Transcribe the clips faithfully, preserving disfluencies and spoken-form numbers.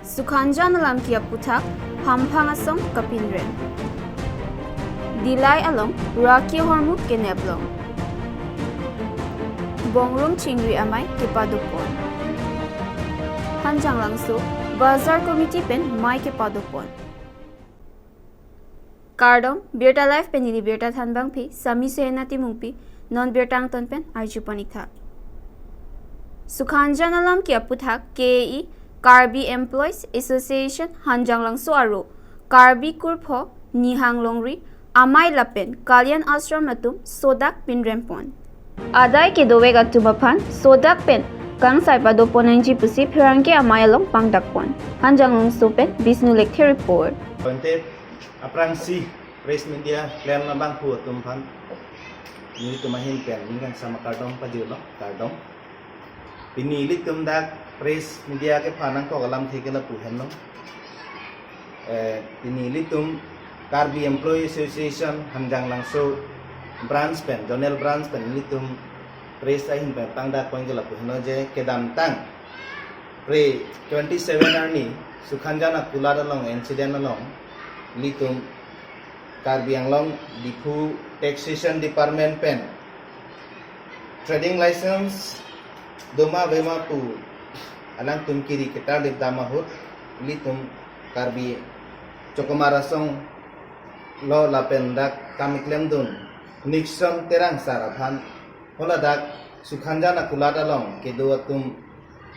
Sukhanjan alamki aputhak, hamphang asong kapinrem. Dillai along raki ahormu kenep long. Bongrum chingri amei kepadopon. Hanjanglangso Bazar Committee pen mei kepadopon. Kardom, Birta Live pen neli Birta Thanbangpi, Sami Sehena Timungpi, non birta angton pen arjupon ik tha. Sukhanjan alamki aputhak K A E, Karbi Employees Association Hanjanglangso aro Karbi Kurpho, Nihang Longri, amei lapen Kalyan Ashram atum sodak pinrempon. Adai kedovek atum aphan sodak pen kangsai padopon nangji pusi pherangke amei along pangdakpon. Hanjanglangso pen Bishnu Lekthe report. Contact aphrangsi press media klem abangphu atum aphan nelitum ahin pen ning kangsam akardom pajirlo, kardom. Pini ilitum dak press media kephan nangkok alamthe ke lapu henlo. Eh, pini ilitum Karbi Employee Association Hanjanglangso branch pen, zonal branch pen ilitum press ahin pen pangdakpon ke lapu henlo je kedamtang Phre twenty-seven arni Sukhanjan akulat along incident along ilitum Karbi Anglong Diphu Taxation Department pen trading license doma vema pu alangtum kiri ketar dipdam ahut ilitum Karbi Chokomar asong lo lapen dak kam keklemdun Nixon Terang sar aphan hala dak Sukhanjan akulat along kedo atum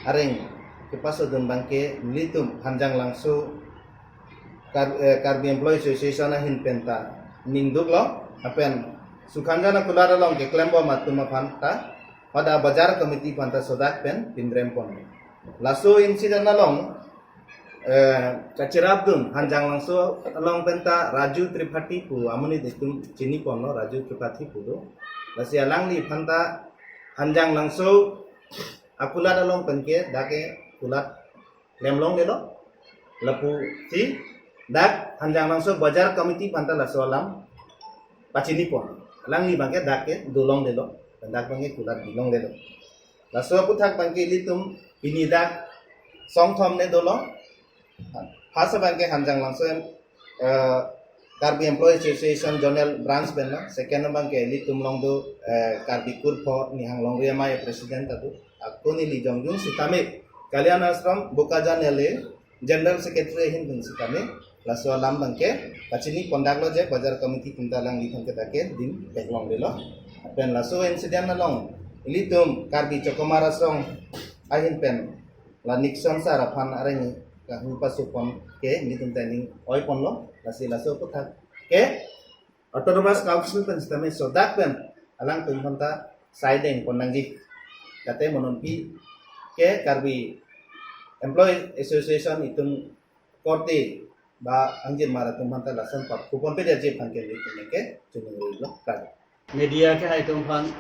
areng kepasodun abangke ilitum Hanjanglangso Kar-, eh, Karbi Employee Association ahin penta ningduklo, lapen Sukhanjan akulat along keklembom atum aphanta pada Bazar Committee aphanta sodak pen pinrempon. Laso incident along, eh, kachirapdun Hanjanglangso along penta Raju Tripathi pu amonit itum chiniponlo, Raju Tripathi pu do. Lasi alangli aphanta Hanjanglangso akulat along penke dak ke kulat klem longledetlo. Lapusi dak Hanjanglangso Bazar Committee aphanta laso alam pachinipon. Alangli abangke dak ke dolongledetlo. Dak abangke kulat bilongledetlo. Laso aputhak abangke ilitum pini dak songthom ne dolo. First abangke Hanjanglangso, eh, Karbi Employee Association Zonal Branch pen lo. Second abangke ilitum along do, eh, Karbi Kurpho Nihang Longri amei president ta do. Ako neli jongjung sitame Kalyan Ashram Bokajan L A General Secretary ahin pen sitame laso alam abangke pachinipondaklo je Bazar Committee aphanta alangliphan ke dak ke dim theklongledetlo. Lapen laso incident along ilitum Karbi Chokomar asong ahin pen la Nixon sar aphan areng kahu pasupon ke ilitum ta ning oiponlo, lasi laso aputhak ke Autonomous Council pen sitame sodak pen alangtum aphanta saideng pon nangji. Kate mo nonpi ke Karbi Employee Association itum korte ba angjirmar atum aphanta lason pap kupon pedetji aphan ke ilitum ke chuningri lo kali. Media kehai atum aphan,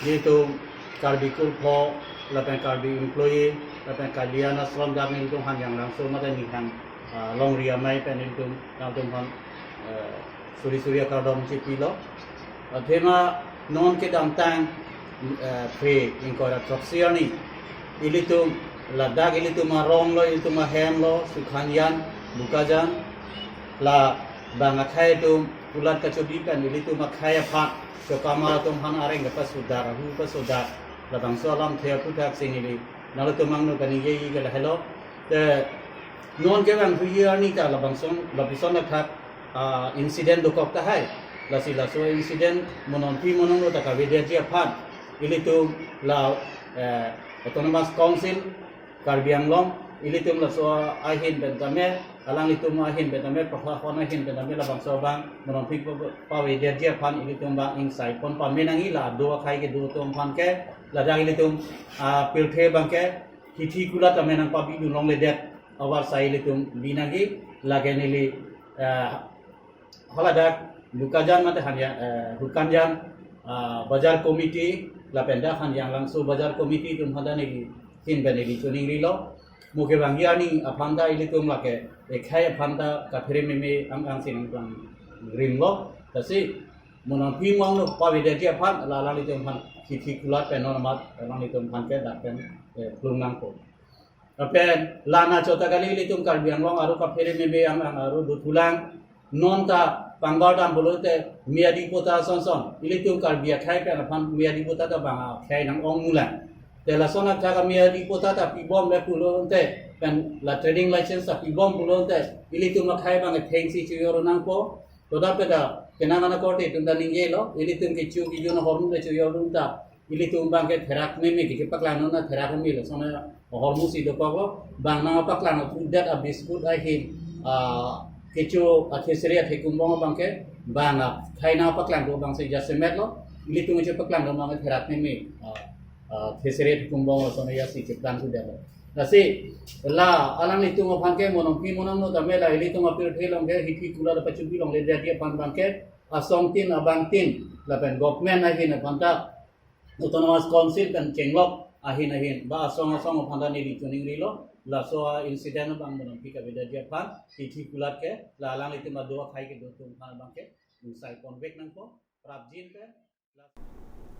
nelitum Karbi Kurpho, lapen Karbi Employee, lapen Kalyan Ashram dak nelitum Hanjanglangso mate Nihang, ah, Longri amei pen nelitum, nangtum aphan, eh, suri suri akardom chipilo. Athema non kedamtang, eh, Phre ingkoi ra throksi arni ilitum ladak ilitum arong lo, ilitum ahem lo, Sukhanjan, Bokajan, labang akhei atum kulat kachodi pen ilitum akhei aphan Chokomar atum aphan areng kepasodak, ahu pasodak, labangso alamthe aputhak si neli nanglitum angno kaningjeji ke lahelo. Te non kevang phuji arni ta labangson, lapuson athak, ah, incident dokok tahai. Lasi laso incident mo nonpi mo nonglo ta kavedetji aphan ilitum la, eh, Autonomous Council Karbi Anglong, ilitum laso ahin pen tame, alanglitum ahin pen tame, proshashan ahin pen tame labangso abang mo nonpi pa-, pavedetji aphan ilitum abang ingsaipon pame nangji, la do akhei kedo atum aphan ke, ladak ilitum, ah, pirthe abangke hithi kulat tame nangpabidun longledet avarsai ilitum bi nangji, lake neli, eh, haladak Bokajan mate Hanja, eh, Sukhanjan, ah, Bazar Committee, lapen dak Hanjanglangso Bazar Committee atum aphanta neli ahin pen neli chuningrilo. Mo kevangji arni aphanta ilitum lake ekhei aphanta kaphere meme ang ang si nangpangrimlo. Lasi mo nonpi mo nonglo pavedetji aphan la alanglitum aphan hithi kulat pen non amat alanglitum aphan ke dak pen, eh, plung nangpo. Lapen la anchot ta kali, ilitum Karbi Anglong arlo kaphere meme ang ang arlo dothulang. Non ta pangbar dam pulote Miadi patta ason son ilitum Karbi akhei pen aphan Miadi patta ta bang akhei nang-ong mulang. Te lason athak Miadi patta ta pibom le pulote, pen la trading license ta pibom pulote, ilitum akhei bang athengsi chojor nangpo. Todap ta kenang ana korte itum ta ningjelo, ilitum kecho kejun ahormu le chojordun ta ilitum bang ke therak meme, kepaklang non ta therak meme, lason ahormu si dokoklo, bang nangpaklang apudet a biscuit ahin, ah, kecho athesere athekumbong bang ke, bang akhei nangpaklang do bang si jasemet lo, ilitum chepaklang do bang ke therak meme, ah, ah, thesere athekumbong lason ya si cheplang sudah lo. Lasi la alanglitum aphan ke mo nangpi mo nangno tame la ilitum apirthe along ke hithi kula la pachubi longle dia dia aphan bang ke asong tin abang tin lapen government ahin aphan ta Autonomous Council pen chenglok ahin ahin ba asong asong aphan ta neli chuning rilo, laso a-incident abang mo nangpi kavedet dia aphan, hithi kulat ke la alanglitum ado akhei kedo atum aphan bang ke usai ponvek nangpo, prapjin ke.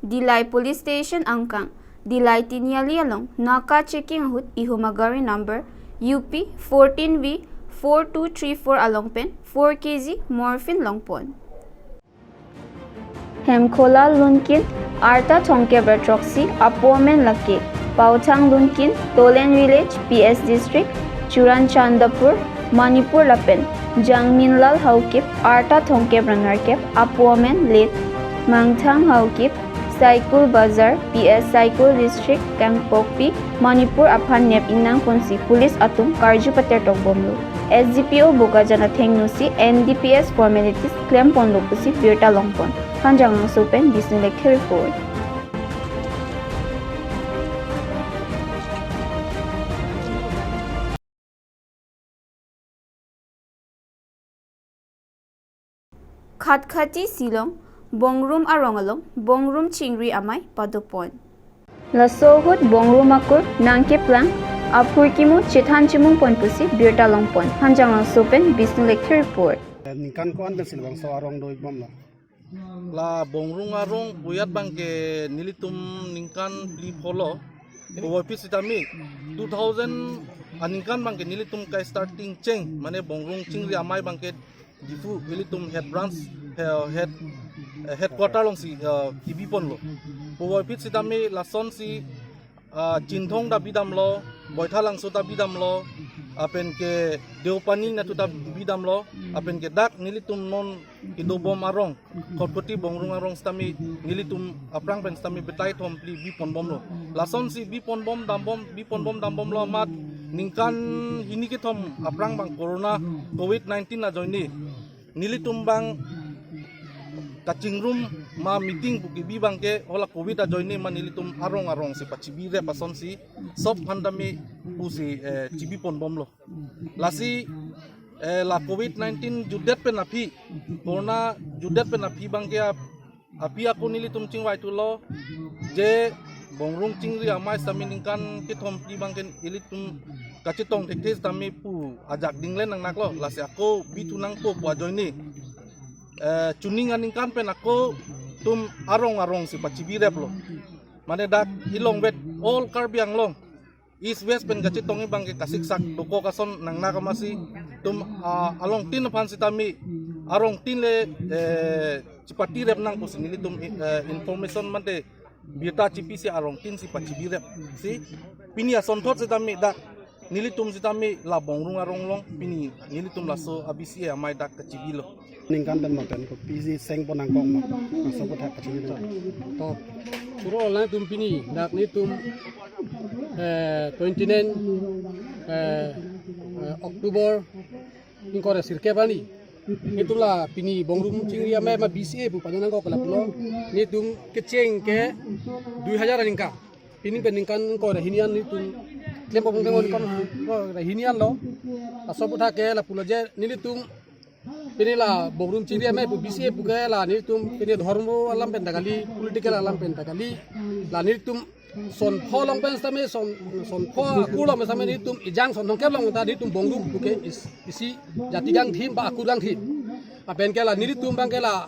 Dillai Police Station angkang, Dillai Tiniali along naka checking ahut ihum agari number U P fourteen V four two three four along pen four K G morphine longpon. Hemkhola Lunkin, arta thomkep ra throksi apo amen lake Paothang Lunkin, Tolen Village, P S District, Churachandpur, Manipur lapen Jangminlal Haokip, arta thomkep ra nerkep apo amen late Mangthang Haokip, Saikul Bazar, P S Saikul District, Kangpokpi, Manipur aphan nep ingnang ponsi police atum karju patertok bomlo. S D P O Bokajan athengno si N D P S formalities klem ponlo pusi birta longpon. Hanjanglangso pen Bisnu Lekthe report. Khatkhati Shillong, Bongrum arong along Bongrum Chingri Amei padopon. Laso ahut Bongrum akur nangkeplang aphurkimo chethan chimung pon pusi birta longpon. Hanjanglangso pen Bisnu Lekthe report. Ningkan ko-an pen si labangso arong do-ik bomlo? La Bongrum arong puyat bang ke nelitum ningkan phli pholo. Puvoiphit sitame two thousand aningkan bang ke nelitum ka-starting cheng, mane Bongrum Chingri Amei bang ke Diphu ilitum head branch, he-, head, eh, headquarter alongsi, eh, kebi ponlo. Puvoiphit sitame lasonsi, ah, Chinthong ta bidamlo, Boithalangso ta bidamlo, lapen ke Deopani natu ta bidamlo, lapen ke dak nelitum non kedobom arong, Khatkhati Bongrum arong sitame nelitum aphrang pen sitame betai thom phli bi ponbomlo. Lasonsi bi ponbom dambom, bi ponbom dambomlo amat ningkan hini kethom aphrang bang corona covid nineteen ajoine nelitum bang kachingrum ma meeting pu kebi bang ke hala covid ajoine ma nelitum arong arongsi pachibi rep asonsi sob phan tame pusi, eh, chibi ponbomlo. Lasi, eh, la covid nineteen jutdet pen aphi, corona jutdet pen aphi bang ke ap-, aphi ako nelitum chingvai thulo, je Bongrum Chingri Amei sitame ningkan kethom phli bang ke ilitum kachetong thekthe sitame pu ajak dinglen nangnaklo, lasi ako bi thu nangpo pu ajoine, eh, chuning aningkan pen ako tum arong arongsi pachibi replo. Mane dak ilong vet all Karbi Anglong East West pen kachetong-ik bang ke kasiksak dokok ason nangnak amatsi tum, ah, along tin aphan sitame arong tin le, eh, chipati rep nang pusi nelitum, eh, information mate birta chipisi arong tin si pachibi rep si pini asonthot sitame dak nelitum sitame la Bongrum arong along pini nelitum laso a-B C A amei dak kachibilo. Ningkan pen ma pen kopisi seng pon nangkok ma, laso aputhak pachini dun. To, puro latum pini dak nelitum, eh, twenty nine, eh, eh, October ingkoi ra sirkep arni nelitum la pini Bongrum Chingri Amei ma B C A pu pajut nangkok lapulo, nelitum kecheng ke dui hajar aningkan. Pini pen ningkan ingkoi ra hini an nelitum klem pabung tengon kon ha, ingkoi ra hini anlo. Laso aputhak ke lapulo je nelitum pini la Bongrum Chingri Amei pu B C A pu ke la nelitum pini dhormo alam pen ta kali, political alam pen ta kali, la nelitum son pho along pen sitame son, son pho akur along pen sitame nelitum ejang son thomkep along ta nelitum Bongrum pu ke is-, isi jati kangthim ba akur kangthim. Lapen ke la nelitum bang ke la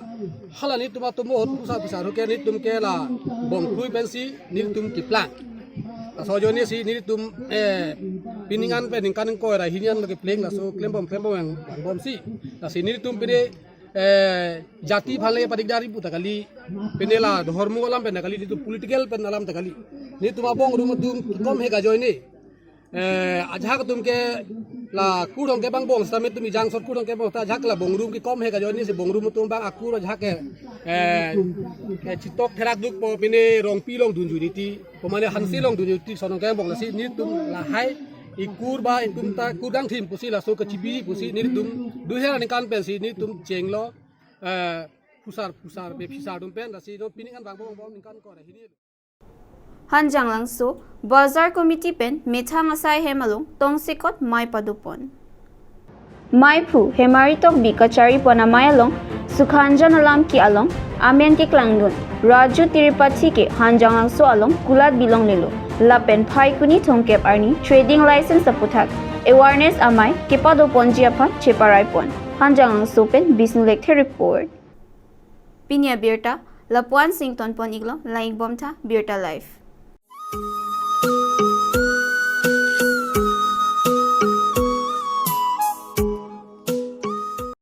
hala nelitum atum ahut pusa pusa ru ke nelitum ke la bongkrui pensi nelitum keplang. Laso ajoine si nelitum, eh, Pining an pen ningkan ingkoi ra hini an lo kepleng laso klembom klembom yang bomsi. Lasi nelitum pine, eh, jati aphan le padikdar pu ta kali, pine la dhormo alam pen ta kali, nelitum political pen alam ta kali. Nelitum abong rum atum kekom he ajoine. Eh, ajahak atum ke la kur dong ke bang bong sita nelitum ejang sot kur dong ke bong ta ajahak la bong rum kekom he ajoine si bong rum atum bang akur ajahak ke, eh, ke chitok therak dukpo pine Rongpi along dunjui niti. Pemane Hanse along dunjui niti sonong ke bong lasi nelitum lahai ikur ba itum ta kur dang thim pusi laso kechibi pusi nelitum duher ningkan pensi nelitum chenglo, eh, phusar phusar be phisar atum pen lasi non pining an bang bong bong ningkan ingkoi ra hini. Hanjanglangso Bazar Committee pen methang asai hem along tongsekot mei padopon. Meiphu Hemari Tokbi kacharipon amei along Sukhanjan alam ke along amen keklangdun Raju Tripathi ke Hanjanglangso along kulat bilonglelo. Lapen Phaikuni thomkep arni trading license aputhak awareness amei kepadoponji aphan cheparaipon. Hanjanglangso pen Bisnu Lekthe report. Pini abirta lapu-an si ingtonpon iklo, lang-ik bomtha Birta Live.